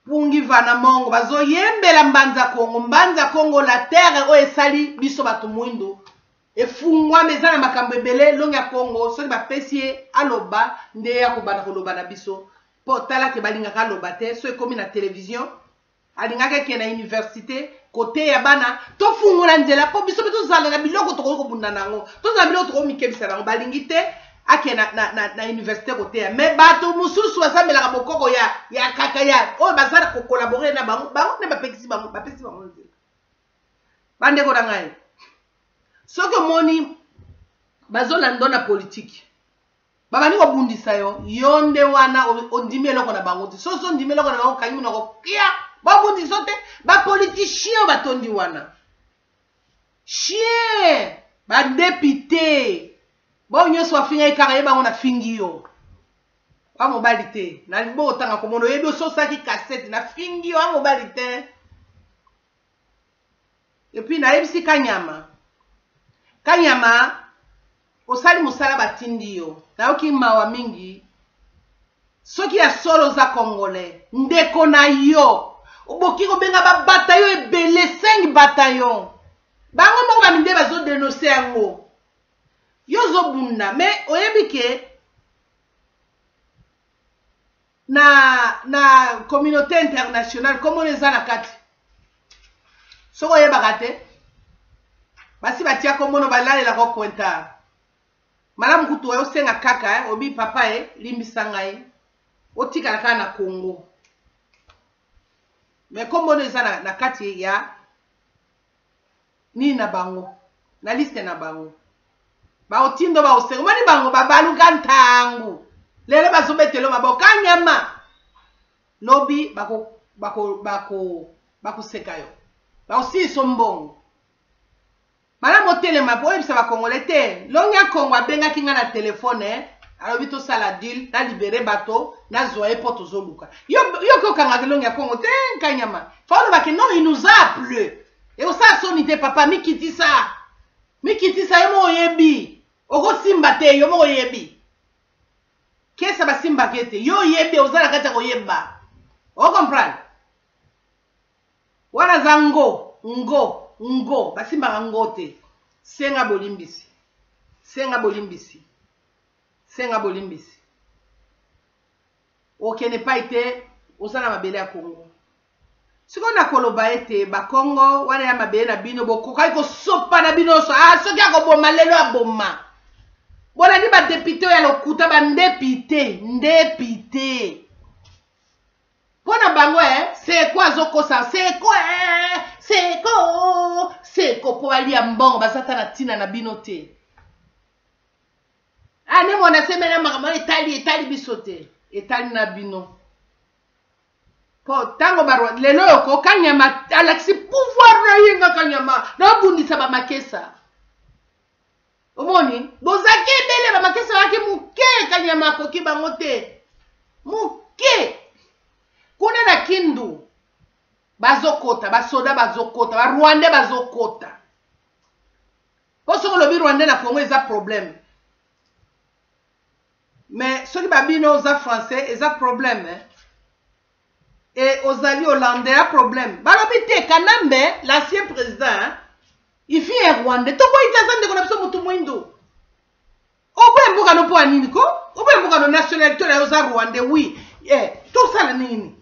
pungi vana mongo bazoyembela Mbanza Kongo, Mbanza Kongo la terre oyo esali biso bato mwindu efungwami, eza na makambo ebele. Longi ya Kongo soki bapesi ye aloba nde ye akobanda koloba na biso, mpo tala ke balingaka aloba te. So ekomi na television alingaka ekende na universite koteya bana, tofungola nzela mpo biso mpe tozala na biloko tokoki kobunda na yango, tozala na biloko tokoki mikebisa na yango. Balingi te ake na universite koteya, mais bato mosusu basambelaka bokoko ya kaka ya oyo baza kokolabore na bango, bango nde bapekisi bango, bapesi bango nzela. Bandeko na ngai, soki omoni bazolanda na politiki babandi kobundisa yo, yo nde wana ondimi eloko na bango te. Soki ondimi eloko na bango, okangi monoko kia, babundisa te. Bapoliticien batondi wana chien, badepute bao nyonso bafingaki kaka ye bango, nafingi yo wa mobali te, nalingi otanga komona oyebi ososaki kasete, nafingi yo wa mobali te. Et puis nayebisi Kanyama, Kanyama osali mosala batindi yo, nayoki mawa mingi. Soki ya solo oza congolais, ndeko na yo oboki kobenga babataillon ebele, 5 bataillon, bango moko baminde bazodenonse yango, yo ozobunda. Mais oyebi ke na communauté internationale komona eza na kati, soki oyebaka te, basi batia komona balalelaka okwenta malamu kutu oyo osenga kaka obi papa e limbisa ngai, otikala kaka na Congo. Mais kombono eza na kati ya nini na bango, na liste na bango, baotindo baosenga. Omoni bango babaluka ntangu lelo bazobetelo maboko kanyama, lobi bakoseka yo, bakosilisa mbongo. Malamu otelema po oyebisa bakongole te. Longi ya Kongo abengaki nga na telefone, alobi tosala deal, na libere bato, nazwa ye mpo tozoluka yo. Yo okangaka elongi ya Kongo te, Kanyama. Fa olobaki non, il nous a appelé. Ekosala soni te papa, mikitisa, mikitisa. Yo moko oyebi okosimba te, yo moko oyebi kesa basimbaka ete yo oyebi, oza na kati ya koyeba, ocomprendre wana aza ngo ngo ngo, basimbaka ngo te. Senga bolimbisi, senga bolimbisi, senga bolimbisi. Okende pai te, oza na mabele ya Kongo. Sikoyo nakoloba ete bakongo wana ya mabele na bino bokokaki kosopa na bino nyonso. Ah, soki akoboma lelo aboma. Bolandi badepute oyo ya lokuta, bandepute ndepute mpo na bango seko azokosa seko seko seko mpo balia mbongo, baza ta na ntina na bino te. Ane mwana semela makambo wana etali biso te, etali na bino. Po ntango lelo oyo ko Kanyama alakisi pouvoir na ye, nga Kanyama nabundisa bamakesa. Omoni bozalaki ebele, bamakesa bazalaki moke, Kanyama akoki bango te, moke. Kuna na Kindu bazokota basoda, bazokota barwandais, bazokota mpo soki olobi rwandais na Congo eza problème, mais soki babino oza français eza problème, eh? E ozali hollandais ya problème. Balobi te Kanambe l'ancien président, hein? Il fut un rwandais, toboyi te, aza ndeko na biso motu mwindu. Oboya mboka no mpo ya nini ko? Oboya mboka no, nationalité na yo oza rwandais, oui, tosala nini?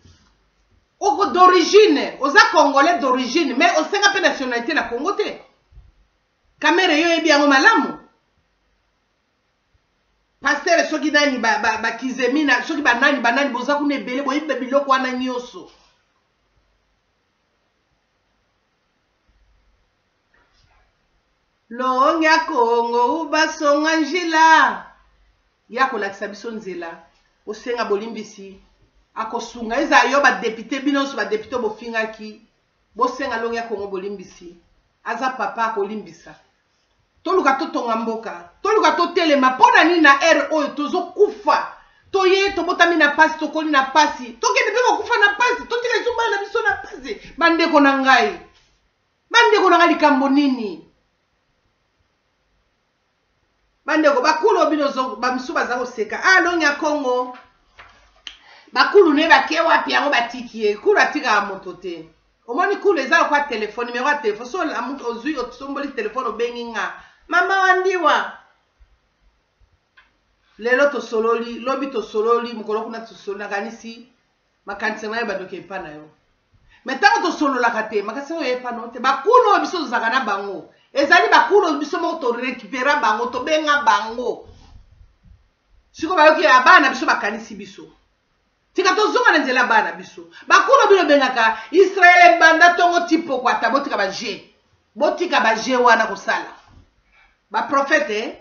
Oko d'origine oza congolais d'origine, mais osenga mpe nationalité na Congo te. Kamere yo oyebi yango malamu. Pasteur soki nani bakizemina ba soki banani banani boza kuna ebele, boyebi biloko wana nyonso. Longi ya Kongo ubasonga njila ya kolakisa biso nzela, osenga bolimbisi, akosunga. Eza yo badepute, bino nyonso badepute bofingaki, bosenga Longi ya Kongo bolimbisi, aza papa, akolimbisa. Toluka totonga mboka, toluka totelema. Mpo na nini na ere oyo tozokufa? Toye tobotami na pasi, tokoli na pasi, tokende mpe kokufa na pasi, totika biso bana na biso na pasi. Bandeko na ngai, Bandeko na nga likambo nini? Bandeko bakulu bino bamisusu baza koseka. Ah longi ya Congo. Bakulu ne bake wapi yango batiki ye. Kulu atikaka moto te. Omoni kulu eza lokola telefone, numero ya telefone. So ozwi osomboli telefone obengi nga. Mama wandiwa. Lelo tosololi, lobi tosololi, mokolo kuna tosololi, nakanisi makanisi na yo badoki epa na yo. Me ntango tosololaka te, makanisi oyo epa na yo te. Bakulu oyo biso tozalaka na bango, ezali bakulu oyo biso moko torekipera bango, tobenga bango. Sikoyo bayoki ya bana biso bakanisi biso. Tika tozonga na nzela bana biso. Bakulu bino bengaka Israël ebanda tongo ti pokwa ata botika ba jeu. Botika ba jeu wana kosala. Ba prophète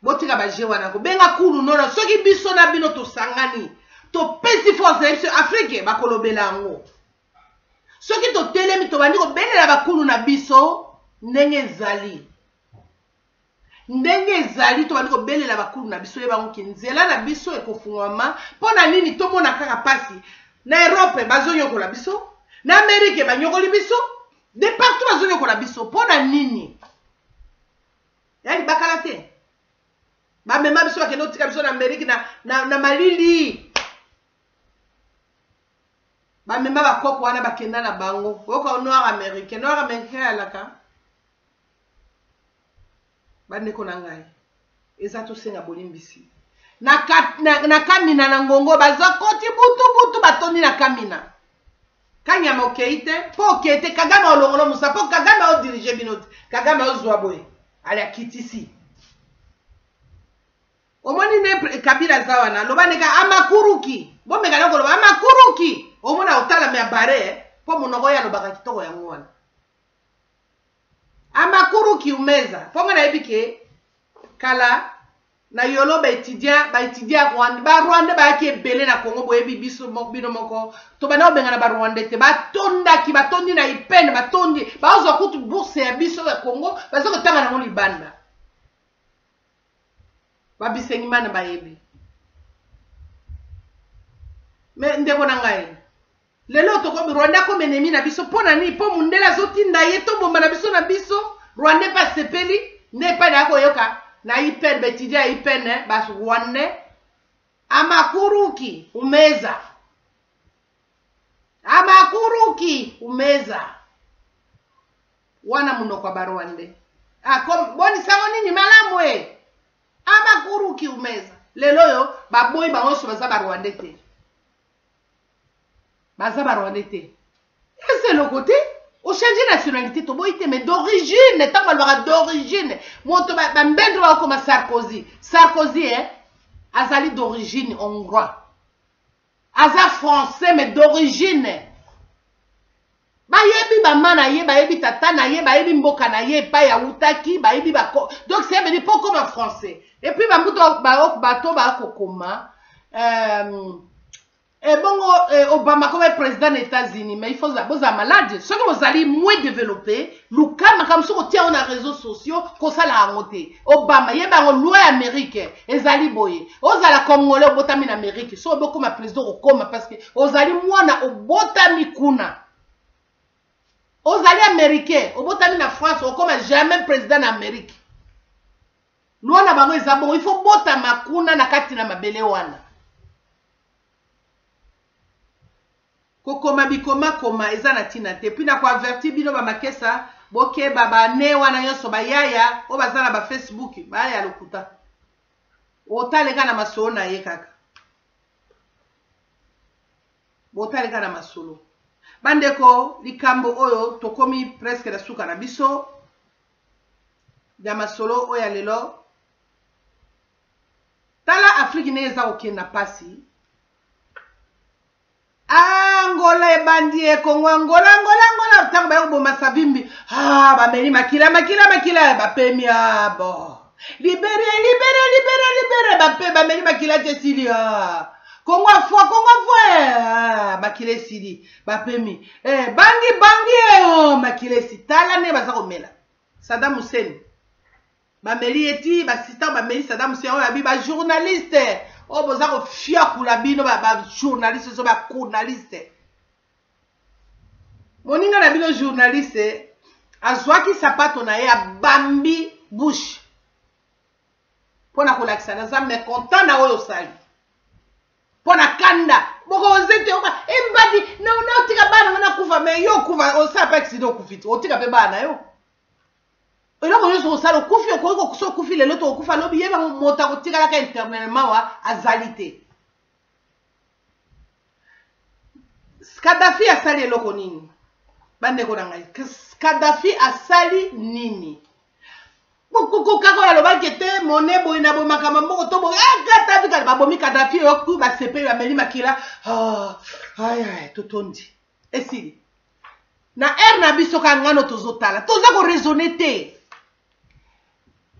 botika ba jeu wana kobenga kulu nono soki biso na bino tosangani topesi force na biso Afrique bakolobela yango. Soki totelemi tobandi kobelela bakulu na biso ndenge ezali. Ndenge ezali tobandi kobelela bakulu na biso yebango ki nzela na biso ekofungwama mpo na nini tomona kaka pasi na Europe bazonyokola biso na Amerike banyokoli biso de partout bazonyokola biso mpo na nini ya libakala te bamema biso bakende kotika biso na Amerike na malili bamema bakoko wana bakenda na bango oyoka noir américain noir américain alaka bandeko na ngai eza tosenga bolimbisi na kamina na ngongo baza koti butu butu batondi na kamina kanyama okei te mpo okei te Kagame olongolo mosa mpo Kagame odirige bino te Kagame ozwa boye ali akitisi omoni ne Kabila aza wana loba neka amakuruki bomeka na koloba amakuruki omona otala me abare mpo monoko oyo alobaka kitoko yango wana amakuruki umeza mpo nga nayebi ke kala na yolo ba étudiant ba étudiant Rwanda ba Rwanda bayaki ebele na Congo boyebi biso bino moko to bana obengana ba Rwanda te batondaki batondi na IPN batondi bazwa kutu bourse ya biso ya Congo baza kotanga nango libanda babisengi mana bayebi me ndeko na ngai lelo tokomi Rwanda comme ennemi na biso mpo na nini mpo mundele azotinda ye tobomba na biso na biso Rwanda mpe asepeli nde epai na ya koyoka na IPN ba étudiant ya IPN ba Rwandais amakuruki umeza amakuruki umeza wana munoko ya ba Rwandais bonisango nini malamu e amakuruki umeza lelo oyo baboyi bango nyonso baza ba Rwandais te baza ba Rwandais te eza eloko te ochange nationalité toboyi te mais d'origine ntango balobaka d'origine moto bambendre bakokoma Sarkozy Sarkozy azali d'origine hongrois aza français mais d'origine bayebi bama na ye bayebi tata na ye bayebi mboka na ye epai awutaki bayebi bako donc c'est veut dire mpo okoma français et puis bambuto bato bakokoma bongo Obama comme président des États-Unis mais il faut bozala malade soki bozali moins développé luka makambo soki otia yango na réseaux sociaux kosala yango te Obama yeba yango loi ya Amérique ezali boye ozala congolais obotami na Amérique soki obokoma président okokoma parce que ozali mwana obotami kuna ozali américain obotami na France okoma jamais président na Amérique loi na bango eza bongo il faut botama kuna na kati na mabele wana kokoma bikomakoma eza na ntina te puis na koavertir bino bamakesa bokeba bane wana nyonso bayaya oyo baza na bafacebook baya lokuta otaleka na masolo na ye kaka botaleka na masolo bandeko likambo oyo tokomi presque na suka na biso ya masolo oyo ya lelo tala Afrique ndenge eza kokenda pasi Angola ebandi e Kongo Angola Angola Angola ntango baye koboma Savimbi bameli makila makila makila bapemi bo Liberia Liberia Liberia Liberia bape bameli makila te esili Kongo afwa Kongo afwa makila esili bapemi bangi bangi makila esili tala nde baza komela Saddam Hussein bameli ye ti basista bameli Saddam Hussein oyo abi bajournaliste oyo boza kofiakula bino bajournaliste so bajournaliste. Moninga na bino journaliste azwaki sapato na ye abambi bouche mpo na kolakisa naza mecontent na oyo osali mpo na kanda bokoze te oba embadi naotika bana nga nakufa me yo okufa osala mpe accident okufi te otika mpe bana na yo eloko nyonso kosala okufi okoki so okufi lelo to okufa lobi yeba moto akotikalaka internellement wa azali te. Kadafi asali eloko nini bandeko na ngai? Kadafi asali nini? Kaka oyo alobaki ete mone boye na boye makambo moko to boye ah, Kadafi kala babomi Kadafi oyo ku basepeli bameli makila ah, ay totondi esili na aire na biso kaka ngano tozotala toza koraisonne te.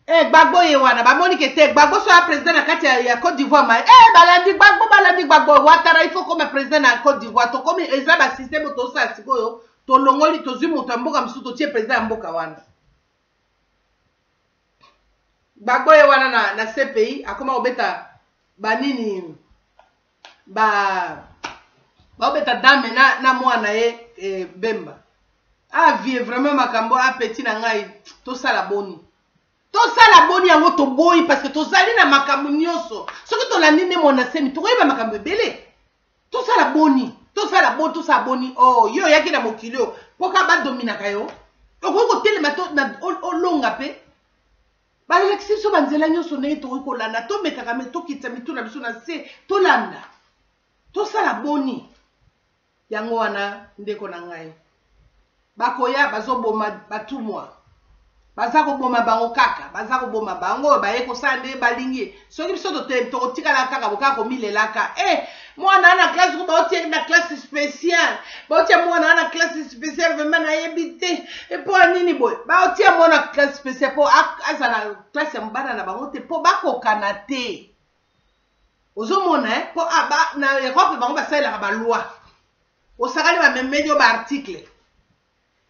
Eh, Gbagbo ye wana bamoni ke te Gbagbo so ya président na kati ya, ya Côte d'Ivoire ma eh, balandi Gbagbo, balandi Gbagbo. Ouattara il faut comme président na Côte d'Ivoire. Tokomi eza ba système tosala sikoyo, tolongoli tozwi moto ya mboka mosusu totie président ya mboka wana. Gbagbo ye wana na, na CPI akoma kobeta banini ba baobeta dame na, na mwana ye eh, Bemba avie vraiment makambo apeti na ngai. Tosala boni, tosala boni yango toboyi parce que tozali na makambo nyonso. Soki tolandi nde Mwana Semi tokoyeba makambo ebele. Tosala boni, tosala boni, tosala boni? Oh, yo oyaki na mokili oyo mpo kaka badominaka yo, okoki kotelema to olonga mpe balakisi biso banzela nyonso ndenge tokoki kolanda. Tomekaka me tokitisa mitu na biso na se, tolanda. Tosala boni? Yango wana ndeko na ngai, bakoya bazoboma batumwa, baza koboma bango kaka, baza koboma bango, baye kosala ndenge balingi. Soki biso tokotikala kaka bokaka komilelaka e mwana na classe ko baotia na classe spéciale, baotia mwana na classe spéciale, vraiment nayebi te mpo nini boye baotia mwana classe spéciale, mpo azala classe ya bana na bango te, mpo bakokana te. Ozomona mpo na Europe bango basalelaka baloi, osakani bamemeli yo baarticle.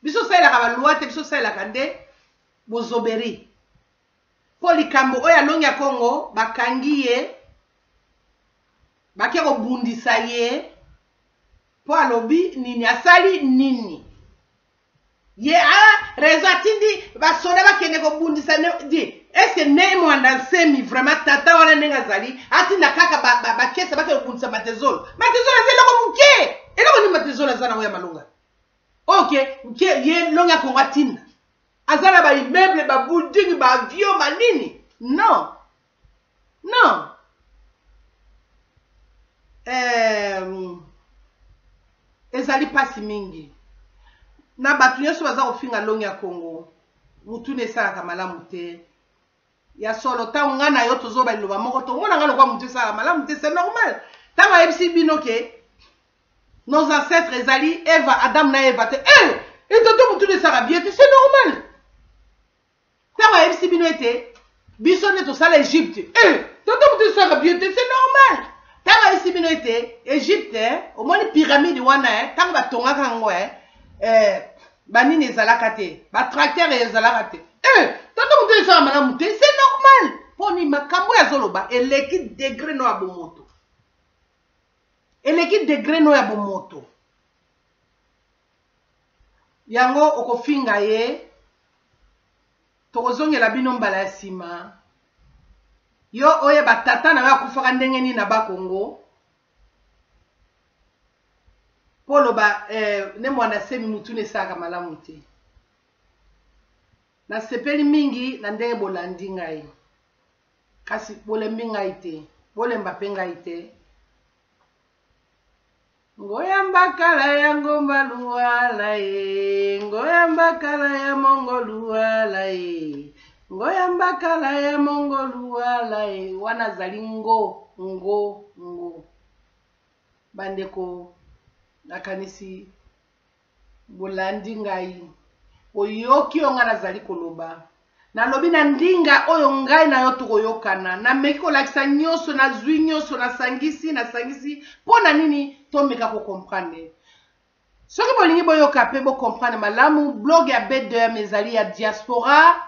Biso osalelaka baloi te, biso osalelaka nde bozoberi. Mpo likambo oyo alongi ya Kongo, bakangi ye, bake kobundisa ye mpo alobi nini, asali nini ye a raison, atindi basoda bakende kobundisa di. Est-ce Ne Mwanda Nsemi vraiment tata wana ndenge azali atinda kaka bakesa bakende kobundisa Matezolo? Matezolo aza eloko moke, eloko nini Matezolo aza nango ya malonga? Ok, ye longi ya Kongo atinda aza na baimmeuble, babuilding, baavion, banini? Non, non. Ezali mpasi mingi na bato nyonso baza kofinga longi ya Kongo. Mutuna esalaka malamu te ya solo. Ntango ngai na yo tozoba liloba moko, tomona ngai lokwa motu esalaka malamu te, c'est normal. Ntango ayebisi bino ke nos ancêtres ezali Eva, Adam na Eva te, eh, etoto mutuna esalaka bien te, c'est normal. Ntango ayebisi bino ete biso nde tosala Egypte, eh, toto motu esalaka bien te, c'est normal. Ntango ayebisi bino ete Egypte, omoni pyramide wana, ntango batongaka yango, eh, banini ezalaka te, batracteur ezalaka te, eh, toto motu esalaka malamu te, c'est normal. Mponi makambo oyo azoloba eleki degré no ya bomoto, eleki degré no ya bomoto. Yango okofinga ye, tokozongela bino mbala ya nsima. Yo oyeba tata na yo akufaka ndenge nini na Bakongo mpo oloba eh, ne Mwana Semi mutuna esalaka malamu te. Nasepeli mingi na ndenge bolandi ngai, kasi bolembi ngai te, bolemba mpe ngai te. Ngoyamba kala ya ngomba luwala ye, ngoyamba kala ya mongo luwala ye, ngoyamba kala ya mongo luwala ye. Wana azali ngo ngo ngo. Bandeko, nakanisi bolandi ngai, oyoki oyo ngai nazali koloba. Nalobi na ndinga oyo ngai na yo tokoyokana. Nameki kolakisa nyonso, nazwi nyonso, nasangisi, nasangisi mpo na nini tomeka kocomprendre. Soki bolingi boyoka mpe bocomprendre malamu, blog ya BDM ezali ya diaspora,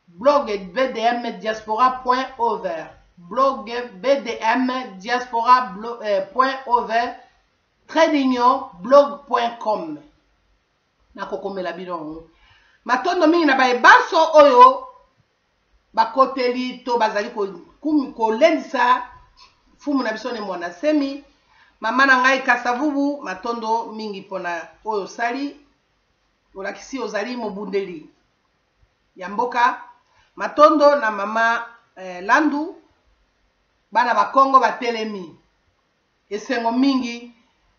blog BDM diaspora point over, blog BDM diaspora point over tradingblog.com. Nakokomela bino yango. Matondo mingi na baye banso oyo bakoteli to bazali kolendisa mfumu na biso ne Mwana Semi. Mama na ngai Kasavubu, matondo mingi mpona oyo osali, olakisi ozali mobundeli ya mboka. Matondo na mama Landu, bana ba Kongo batelemi. Esengo mingi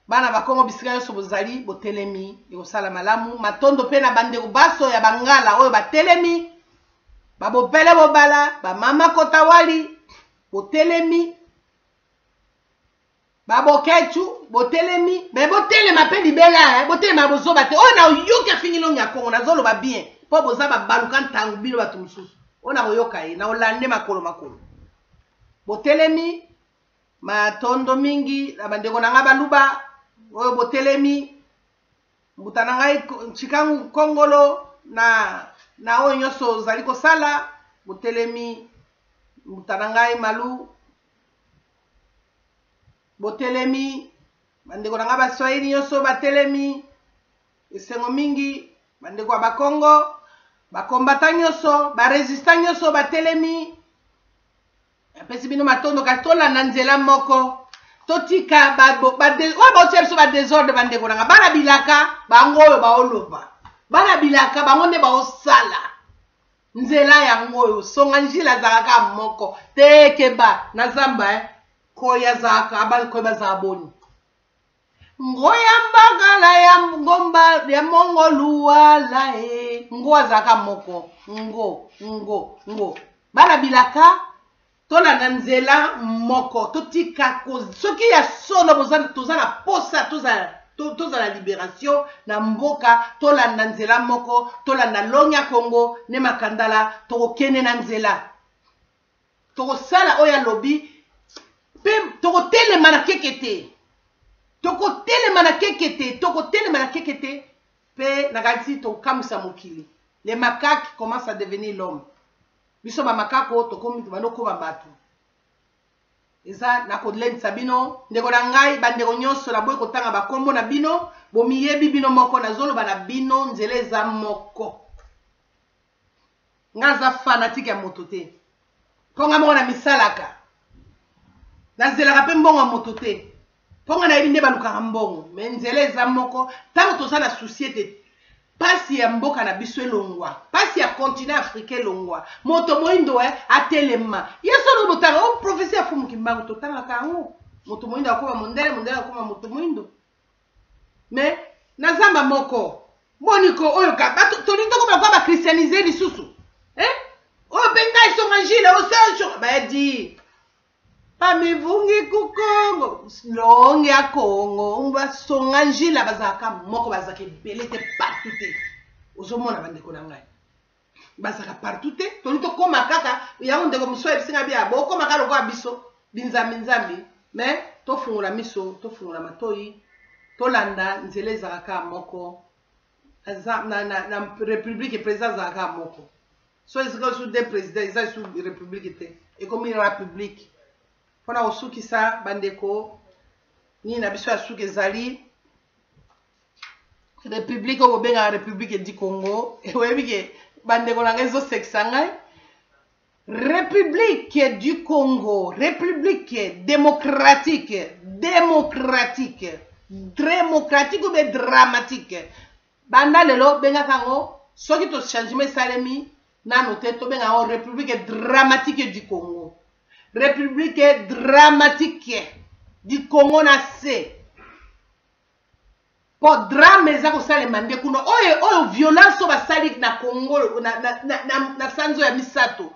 bana ba Kongo bisika nyonso bozali botelemi, ekosala malamu. Matondo mpe na bandeko baso ya bangala oyo batelemi, babopele bobala, bamama kotawali botelemi, babokechu botelemi, me botelema mpe libela, botelema bozoba te. Oyo na oyoki afingi longi ya Kongo, nazoloba bien mpo boza babaluka ntango bino bato mosusu. Oyo na koyoka ye na olande makolo makolo botelemi. Matondo mingi na bandeko na ngai baluba oyo botelemi, mbuta na ngai Chikangu Kongolo na oyo nyonso ozali kosala botelemi, mbuta na ngai Malu botelemi, bandeko na ngai baswahili nyonso batelemi. Esengo mingi bandeko ya bakongo, bakombata nyonso, baresista nyonso batelemi. Napesi bino matondo, kasi tolanda nzela moko, totika oyo baotia biso badesordre. Bandeko nanga bana bilaka bango oyo baoloba, bana bilaka bango nde baosala nzela yango oyo. Songa njila azalaka moko te, keba na zamba, koyi azalaka koyi bazala boni ngo ya mbagala ya ngomba ya mongo luwala e ngo azalaka moko ngo ngo ngo. Bana bilaka tolanda nzela moko, totika soki ya solo toza na posa tozala libération na mboka, tolanda nzela moko, tolanda longi ya Kongo ne makandala, tokokende na nzela, tokosala oyo alobi mpe tokotelema na keke te, tokotelema na keke te, tokotelema na keke te. Mpe nakanisi tokamwisa mokili. Les macaques commencent à devenir l'homme. Biso bamakako tokomi tobanda bato. Eza na kolendisa bino ndeko na ngai, bandeko nyonso, naboyi kotanga bakombo na bino, bomiyebi bino moko. Nazoloba na bino, nzela eza moko. Nga aza fanatique ya moto te, mpo nga moko na misalaka, nazelaka mpe mbongo ya moto te, mpo nga nayebi nde balukaka mbongo. Me nzela eza moko. Ntango toza na société, pasi ya mboka na biso elongwa, pasi ya continent africain elongwa, moto moyindo atelema. Ye solo botanga o prophétie ya Fumu Kimbangu, totangaka yango: moto moyindo akoma mondele, mondele akoma moto moyindo. Me na zamba moko moniko oyo tolingi tokoma kwa bachristianiser lisusu, oyo mpe ngai Songa Njila osejo bayadi bamivungi ku Kongo, longi ya Kongo. Basonga njila bazalaka moko, bazalaka ebele te, partout te. Ozomona bandeko na ngai bazalaka partout te. Tolingi tokóma kaka yango. Ndeko mosusu ayebisinga bia bokóma kaka lokola biso binzambi nzambi. Me tofungola miso, tofungola matoi, tolanda nzela ezalaka kaka moko. Na république, président azalaka kaka moko. So esika su de président eza su république te, ekomi république. Mpona kosukisa, bandeko, nini na biso ya suka ezali république oyo bobengaka République du Congo. Oyebi ke bandeko na ngai, ezosekisa ngai. République du Congo, république démocratique, démocratique, démocratique ou bien dramatique. Banda lelo bengaka yango, soki to changement esalemi nano te, tobenga yango République dramatique du Congo, République dramatique du Congo na se, mpo drame eza kosalema nde kuna. Oyo violence oyo basali na Congo na sanzo ya misato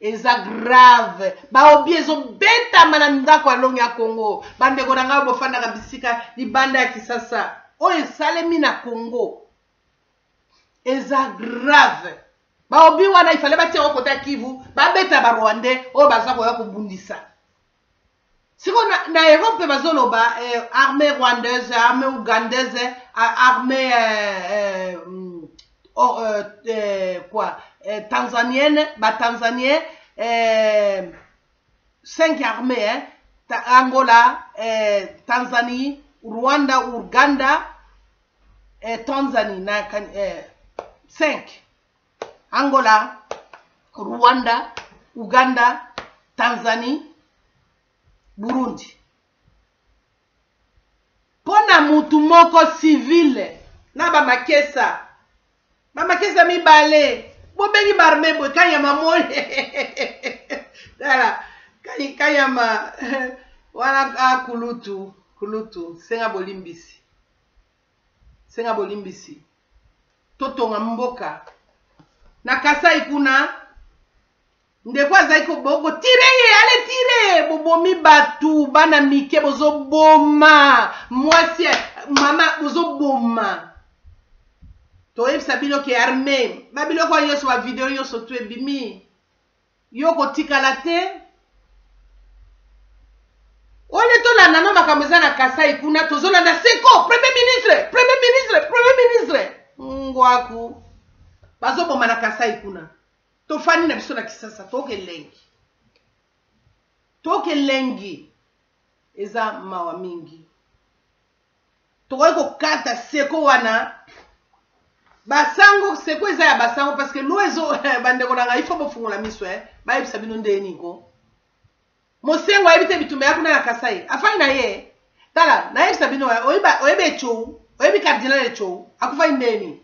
eza grave. Baobi ezobetama na ndako ya longi ya Congo. Bandeko na ngai bofandaka bisika libanda ya Kisasa, oyo esalemi na Congo eza grave. Baobi wana ifale batia yango kota Kivu, babeta Barwandais oyo baza koya kobundisa. Sikoyo na Europe mpe bazoloba armée rwandaise, armée ougandaise, armée oh, quoi, tanzanienne, batanzanien, cinq armées, hein? Angola, Tanzanie, Rwanda, Uganda. Tanzanie na 5, Angola, Rwanda, Uganda, Tanzanie, Burundi. Mpo na mutu moko civile na bamakesa, bamakesa mibale, bobengi barme boye kanyama moni. Tala kanyama wana akulutu kulutu, senga bolimbisi, senga bolimbisi. Totonga mboka na Kasai kuna, ndeko azali kotire ye, ale tire, bobomi bato, bana mike bozoboma, mwasi mama bozoboma. Toyebisa bino ke arme babiloko nyonso, bavideo nyonso tu ebimi, yo kotikala te. Ole tolanda no makambo eza na Kasai kuna, tozolanda seko premier ministre, premier ministre, premier ministre ngwaku bazoboma na Kasai kuna. Tofandi na biso na Kisasa, toke elengi, toke elengi. Eza mawa mingi. Tokoki kokata seko wana basango, seko eza ya basango, parce que lo ezo bandeko na ngai, ifo bofungola miso. Bayebisa bino ndeni ko mosengo ayebi te bitumba ya kuna na Kasai, afai na ye. Tala, nayebisa bino, oyebi Ecou, oyebi cardinal Ecou akufai ndeni,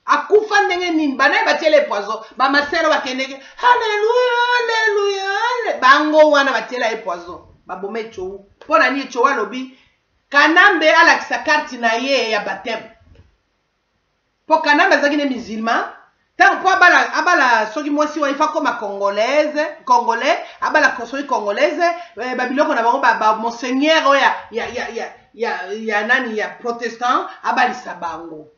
akufa ndenge nini? Banaye batiela ye poison, bamasero bakendeke, alleluya, alleluya, bango wana batiela ye poison, baboma Ecou. Mpo na nini? Ecou alobi Kanambe alakisa carte na ye ya baptême, mpo Kanambe azalaki ne musulman ntango mpo abala, abala soki mwasi wana ifa koma congolaise, congolais, abala soki congolaise. Babiloko na bango, ba monseigneur oyo ya nani, ya protestant, abalisa bango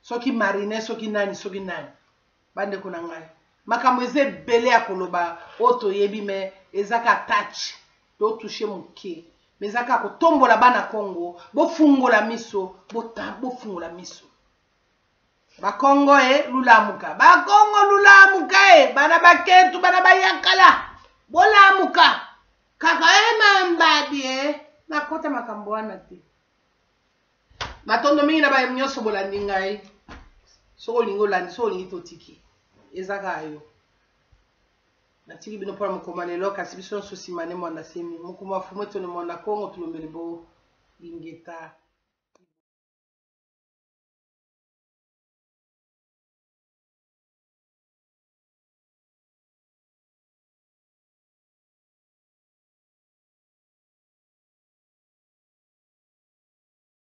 soki marine, soki nani, soki nani. Bandeko na ngai, makambo eza ebele ya koloba oyo toyebi, me eza ka touch, totouche moke, me eza kaka kotombola bana Kongo. Bofungola miso, bofungola miso, Bakongo e lulamuka, Bakongo lulamuka e bana baketu, bana bayakala, bolamuka kaka e mambadi e nakota makambo wana te. Matondo mingi na baye nyonso bolandi ngai. Soki olingi olandi, soki olingi totiki, eza kaka yo. Natiki bino mpona mokoma lelo, kasi biso nyonso nsima ne Mwanda Semi mokoma fumu etone Mwanda Kongo tulombele bo ingeta.